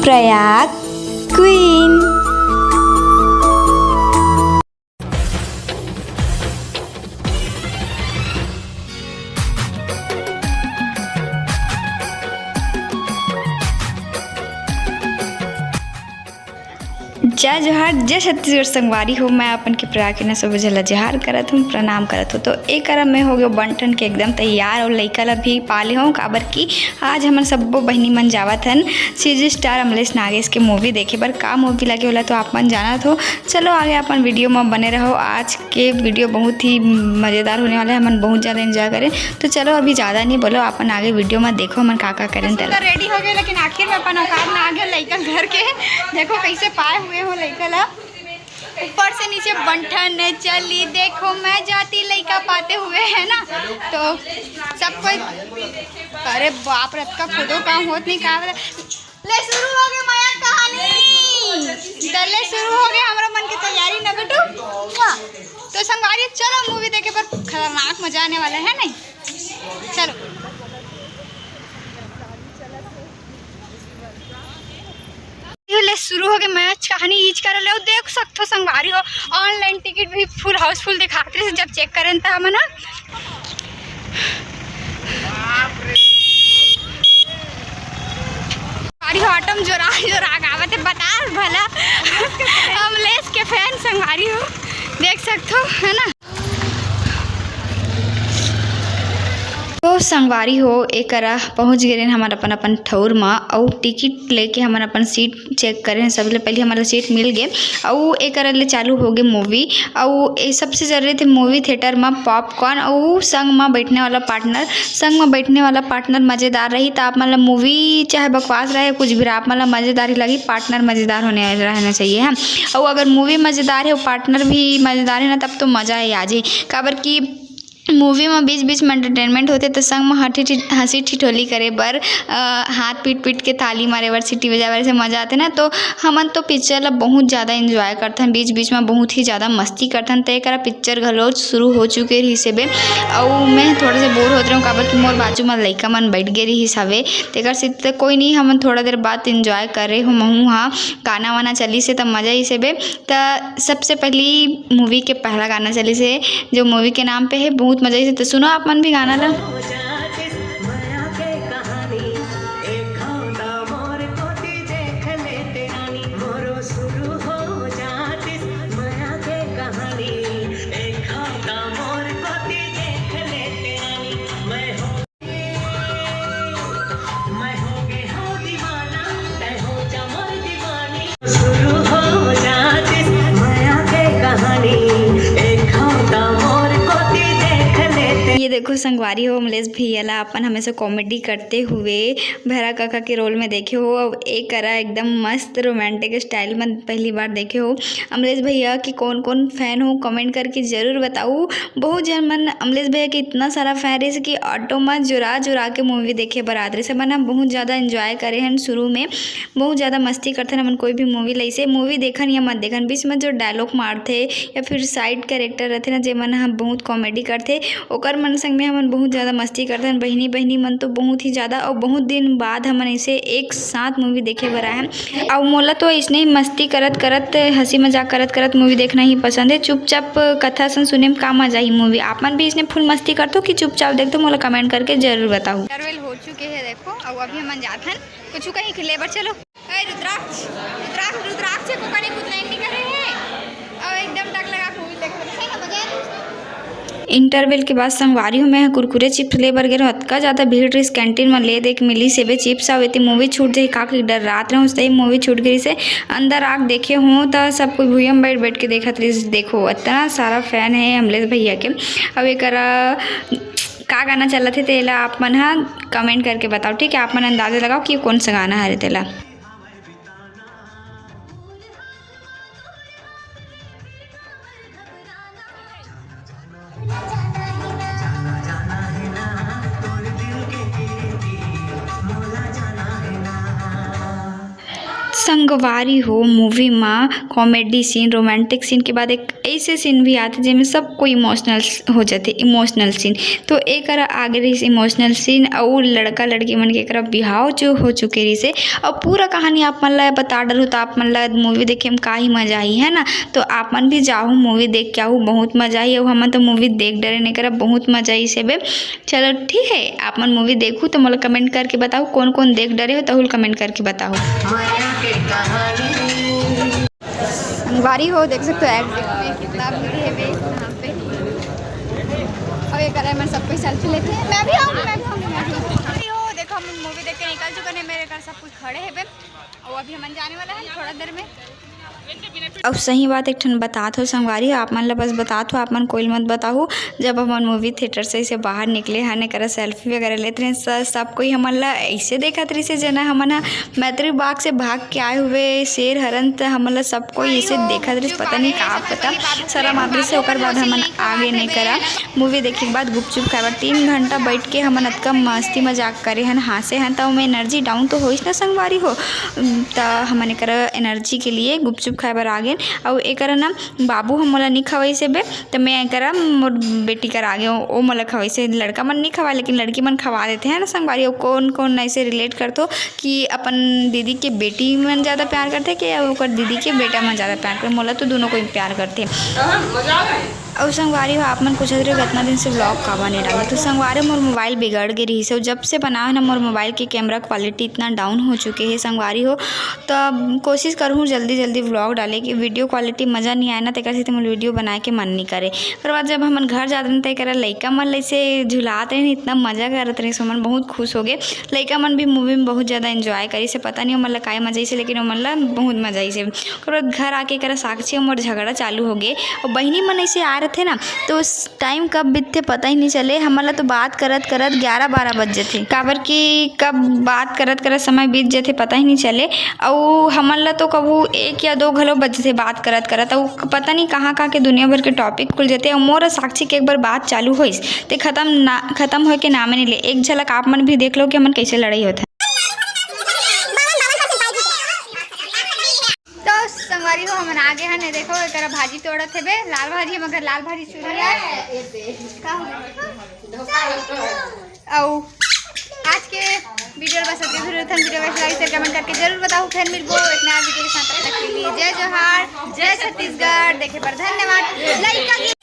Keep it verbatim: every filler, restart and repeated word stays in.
Prayag queen. जय जोहार, जय छत्तीसगढ़ संगवारी हो। मैं अपन के प्रयाग के न सब्बो झन ला जोहार करत हूँ, प्रणाम करत हूँ। तो ए करा मैं हो गयो बंठन के एकदम तैयार अउ लइका ला भी पाले हूँ, काबर कि आज हमन सब्बो बहिनी मन जावत हन सी जी स्टार अमलेश नागेश के मूवी देखे बर। का मूवी लगे होला तो आप मन जानत हो। चलो आगे अपन वीडियो में बने रहो। आज के वीडियो बहुत ही मज़ेदार होने वाला है, हमन बहुत ज़्यादा एंजॉय करें। तो चलो अभी ज़्यादा नहीं बोलो, अपन आगे वीडियो में देखो हमन का का करें। तो तेला रेडी हो गए, लेकिन आखिर में अपन औकात में आ गए लइका घर के। देखो कैसे पाए हुए हो लइका ला, ऊपर से नीचे बंठन चली। देखो मैं जाती लइका पाते हुए, है ना, तो सब कोई, अरे बाप रे, अतका खुदो काम होत नहीं का। ले शुरू हो गए मया कहानी, तो ले शुरू हो गए हमरा मन की तैयारी ना बेटू। वाह। तो संगवारी चलो मूवी देखे पर खतरनाक मजा आने वाला है, नहीं? चलो। ये ले शुरू हो गए मैच कहानी, ईच कर ले देख सकथो संगवारी हो। ऑनलाइन टिकट भी फुल हाउसफुल दिखात रहे जब चेक करें त हमन ह। संगवारी हो आटम जोरा जोरा गावत है, बता भला अमलेश के फैन संगवारी हो, देख सकथो, है ना। तो संगवारी हो, एकरा पहुँच गे रहेन हमन अपन अपन ठौर म, अउ टिकट लेके हमन अपन सीट चेक करेन। सबले पहले हमन ला सीट मिल गे, अउ एकरा ले चालू हो गे मूवी। अउ ए सबसे जरूरी थे मूवी थिएटर म पॉपकॉर्न अउ संग म बैठने वाला पार्टनर। संग म बैठने वाला पार्टनर मज़ेदार रही, त आप मन ला मूवी चाहे बकवास रहे, कुछ भी रहे, आप मन ला मज़ेदार ही लगी। पार्टनर मज़ेदार होने रहना चाहिए, हाँ। अउ अगर मूवी मज़ेदार है, पार्टनर भी मज़ेदार है ना, तब तो मज़ा ही आ जाए। काबर कि मूवी म बीच-बीच म एंटरटेनमेंट होथे, त संग म हठी-, ठी-, हँसी ठिठोली करे बर, अ, हाथ पीट-पीट के ताली मारे बर, सीटी बजाए बर, ऐसे मजा आथे ना। तो हमन तो पिक्चर ल बहुत ज़्यादा एंजॉय करथन, बीच-बीच म बहुत ही ज़्यादा मस्ती करथन। त एकरा पिक्चर घलो शुरू हो चुके रहिस हेबे, अउ मैं थोड़ा से बोर होत रहूँ, काबर कि मोर बाजू म लइका मन बैठ गे रहिस हवे, तेकर सेती त कोई नहीं, हमन थोड़ा देर बात एंजॉय करे हो, महू हा गाना वाना चलिस हे, त मजा आइस हेबे। त सबसे पहली मूवी के पहला गाना चलिस हे, जो मूवी के नाम पे है, बहुत मजा आइस हे। त सुनो आप मन भी गाना ला। ये देखो संगवारी हो, अमलेश भैया ला अपन हमेशा कॉमेडी करते हुए भैरा काका के रोल में देखे हो। अब एक करा एकदम मस्त रोमांटिक स्टाइल में पहली बार देखे हो अमलेश भैया के। कौन कौन फैन हो, कमेंट करके जरूर बताऊ। बहुत झन मन अमलेश भैया के इतना सारा फैन रहिस कि ऑटो में जुरा जुरा के मूवी देखे बर आत रहिस। हमन ह बहुत ज़्यादा एंजॉय करे हन शुरू में, बहुत ज़्यादा मस्ती करथन हमन कोई भी मूवी ल। ऐसे मूवी देखन या मत देखन, बीच में जो डायलॉग मारथे या फिर साइड कैरेक्टर रहिथे ना, जेमन ह बहुत कॉमेडी करथे, ओकर मन संग में हमन बहुत ज़्यादा मस्ती करथन। बहिनी बहिनी मन तो बहुत ही ज़्यादा, और बहुत दिन बाद हमन ऐसे एक साथ मूवी देखे बर आए हन। अउ मोला तो अइसने ही मस्ती करत करत, हँसी मजाक करत करत मूवी देखना ही पसंद है। चुपचाप कथा सन सुने में का मजा ही मूवी। आप मन भी अइसने फुल मस्ती करथो कि चुपचाप देखथो, मोला कमेंट करके जरूर बताओ। इंटरवल हो चुके हैं देखो, अउ अभी हमन जाथन कुछ कहीं लेबर। चलो। ए, रुद्राक्ष, रुद्राक्ष, रुद्राक्ष को कने कुछ लाइन नहीं करे हैं। और एकदम टक लगा के मूवी देख रहे हैं। सही ना, मजा आया था उसमें? इंटरवल के बाद संगवारी हो, मैं कुरकुरे चिप्स ले बर गे रहूँ। अतका ज़्यादा भीड़ रहिस कैंटीन में, ले दे के मिलिस हेबे चिप्स। अउ एती मूवी छूट जाही का के डर रात रहूँ, सही मूवी छूट गे रहिस हे। अंदर आके देखे हों त सब कोई भुइयां में बैठ बैठ के देखत रहिस। देखो, इतना सारा फैन है अमलेश भैया के। अब एकरा का गाना चलत हे, तेला आप मन ह कमेंट करके बताओ, ठीक है? आप मन अंदाजा लगाओ कि कौन सा गाना हरे तेला। संगवारी हो, मूवी म कॉमेडी सीन, रोमांटिक सीन के बाद एक ऐसे सीन भी आथे जेमे सब कोई इमोशनल हो जाथे, इमोशनल सीन। तो एकर आगे रहिस इमोशनल सीन, अउ लड़का लड़की मन के एकरा बिहाव जो हो चुके रहिस हे। अउ पूरा कहानी आप मन ला बता डरहूँ, तो आप मन ला मूवी देखे म का ही मजा आही, है ना? तो आप मन भी जाहू, मूवी देख के आहू, बहुत मजा आही। अउ हमन तो मूवी देख डरेन, एकरा बहुत मजा आइस हे बे। चलो ठीक है, आप मन मूवी देखहू तो मोला कमेंट करके बताहू, कौन कौन देख डरे हो, तहू ल कमेंट करके बताहू। संगवारी हो, देख सकते हो एक्टिंग में कितना भीड़ है बे यहाँ पे। और ये करे मैं सब कोई सेल्फी लेते हैं, मैं भी आऊँगी, मैं भी आऊँगी, मैं भी आऊँगी। हो, देखो हम मूवी देख के निकल चुके हैं, मेरे घर सब कुछ खड़े हैं बे, और अभी हम जाने वाला है थोड़ा देर में। अब सही बात एक ठन बतात हो संगवारी हो, आप मन ला बस बतात हो, आप मन कोई ल मत बताहू। जब हमन मूवी थिएटर से ऐसे बाहर निकले हन, एकरा सेल्फी वगैरह लेत रहे, स-, सब कोई हमन ला ऐसे देखत रहिस हे, जना हमन ह मैत्री बाग से भाग के आए हुए शेर हरन, त हमन ला सब कोई ऐसे देखत रहिस, पता नहीं का पता शरम आत रहिस हे। ओकर बाद हमन आगे नहीं करा। मूवी देखे के बाद गुपचुप खाए बर तीन घंटा बैठ के हमन अतका मस्ती मजाक करे हन, हाँसे हन, त ओमे एनर्जी डाउन तो होइस ना संगवारी हो। त हमन एकर एनर्जी के लिए गुपचुप खाए बर आ गेन। अउ एकर ना बाबू ह मोला नी खवाइस हे बे, त मैं एकर मोर बेटी कर आ गेन, ओ मोला खवाइस हे। लड़का मन नी खवाए, लेकिन लड़की मन खवा देथे, है ना संगवारी हो। कौन कौन ऐसे रिलेट करथो कि अपन दीदी के बेटी मन ज़्यादा प्यार करथे कि ओकर दीदी के बेटा मन ज़्यादा प्यार करथे? मोला तो दोनों कोई प्यार करथे। अउ संगवारी हो, आप मन पूछत रहे, "कितना दिन से व्लॉग काबर नहीं डाले?" तो संगवारी, मोर मोबाइल बिगड़ गे रहिस हे। जब से बनाए ना, मोर मोबाइल के कैमरा क्वालिटी इतना डाउन हो चुके हे संगवारी हो। तो अब कोशिश करहूँ जल्दी जल्दी व्लॉग डाले के। वीडियो क्वालिटी मज़ा नहीं आए ना, तेकर सेती मोर वीडियो बनाए के मन नहीं करे। ओकर बाद जब हमन घर जात रहे, तेकरा लइका मन लइसे झुलात रहे, इतना मज़ा करत रहे, हमन बहुत खुश हो गए। लइका मन भी मूवी में बहुत ज़्यादा एंजॉय करिस हे। पता नहीं ओमन ला काय मजा आइस हे, लेकिन ओमन ला बहुत मजा आइस हे। ओकर बाद घर आके एकरा साक्षी अउ मोर झगड़ा चालू हो गे। अउ बहिनी मन ऐसे आ रथे ना, तो उस टाइम कब बीतथे पता ही नहीं चले। हमन ला तो बात करत करत ग्यारह बारह बज जथे, काबर कि कब बात करत करत समय बीत जथे पता ही नहीं चले। अउ हमन ला तो कभू एक या दो घलो बज जथे बात करत करत। अउ पता नहीं कहाँ कहाँ के दुनिया भर के टॉपिक खुल जथे। अउ मोर साक्षी के एक बार बात चालू होइस, ते खत्म ना, खत्म होए के नामे नहीं ले। एक झलक आप मन भी देख लो कि हमन कैसे लड़ाई होत हे। तो संगवारी हो, हमन आ गे हन। ये देखो, एकरा भाजी तोड़त हेबे, लाल भाजी, मगर लाल भाजी चुरी है। का हो? अउ आज के वीडियो बस अतके जरूर थन। वीडियो कैसे लगी, शेयर, कमेंट करके जरूर बताओ। फिर मिलबो एक नया वीडियो के साथ, तब तक के लिए जय जोहार, जय छत्तीसगढ़। देखे पर धन्यवाद। लइका के